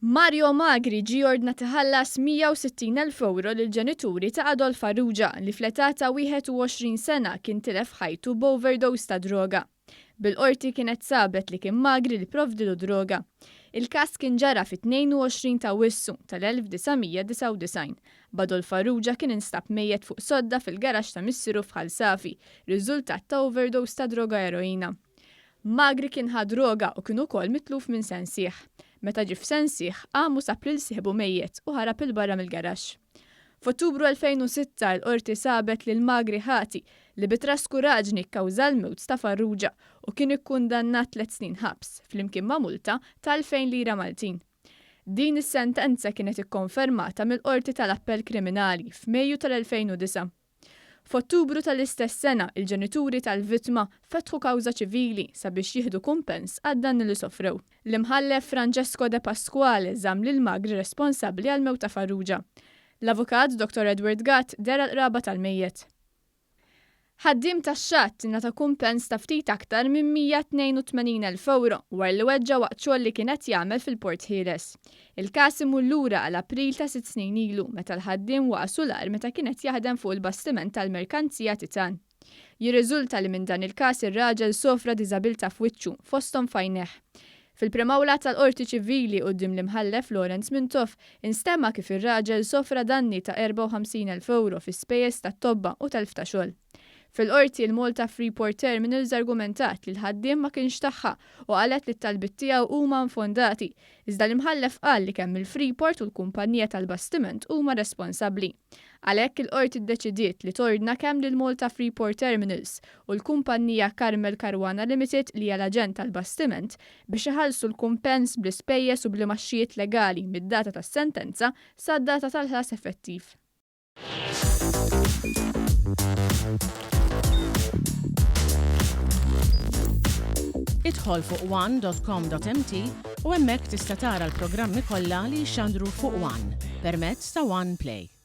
Mario Magri ġie ordnat iħallas 160,000 ewro lill-ġenituri ta' Adolf Farrugia li fl-età ta' 21 sena kien tilef ħajtu b'overdose ta' droga. Bil-Qorti kienet sabet li kien Magri li pprovdilu d-droga. Il-każ kien ġara fit-22 ta' Awwissu tal-1999. B'Adolf Farrugia kien instab mejjet fuq sodda fil-garaxx ta' missieru f'Ħal Safi, riżultat ta' overdose ta' droga eroina. Magri kien ħa droga u kien ukoll mitluf minn sensih. Meta ġie f'sensih, qam u sab lil sieħbu mejjet u ħarab 'il barra mill-garaxx. F'Ottubru 2006, il-Qorti sabet lil Magri ħati li bi traskuraġni kkawża l-mewt ta' Farrugia u kien ikkundannat tliet snin ħabs, flimkien ma' multa ta' 2,000 lira Maltin. Din is-sentenza kienet ikkonfermata mill-Qorti tal-Appell Kriminali f'Mejju tal-2009. F'Ottubru tal-istess sena, il-ġenituri tal-vittma fetħu kawża ċivili sabiex jieħdu kumpens għad-danni li sofrew. L-Imħallef Francesco De Pasquale żamm lil Magri responsabbli għall-mewt ta' Farrugia. L-Avukat Dottor Edward Gatt deher għall-qraba tal-mejjet. Ħaddiem tax-xatt ingħata kumpens ta' ftit aktar minn 182,000 ewro wara li weġġa' waqt xogħol li kien qed jagħmel fil-Port Ħieles. Il-każ imur lura għal April ta' sitt snin ilu meta l-ħaddiem waqa' sular meta kien qed jaħdem fuq il-bastiment tal-merkanzija Titan. Jirriżulta li minn dan il-każ ir-raġel sofra diżabilità f'wiċċu, fosthom f'għajnejh. Fil-Prim'Awla tal-Qorti Ċivili quddiem l-Imħallef Lawrence Mintoff instema' kif ir-raġel sofra danni ta' 54,000 ewro fi spejjeż tat-tobba u telf ta' xogħol. Fil-Qorti, il-Malta Freeport Terminals argumentat li l-ħaddiem ma kienx tagħha u qalet li t-talbiet tiegħu huma infondati, iżda l-Imħallef qal li kemm il-Freeport u l-kumpanija tal-bastiment huma responsabbli. Għalhekk il-Qorti ddeċidiet li tordna kemm lill-Malta Freeport Terminals u l-kumpanija Carmel Caruana Limited li hija l-aġent tal-bastiment biex iħallsu l-kumpens bl-ispejjeż u bl-imgħaxxijiet legali mid-data tas-sentenza sad-data tal-ħlas effettiv. Idħol fuq one.com.mt u hemmhekk tista' tara l-programmi kollha li jixxandru fuq One permezz ta' One Play.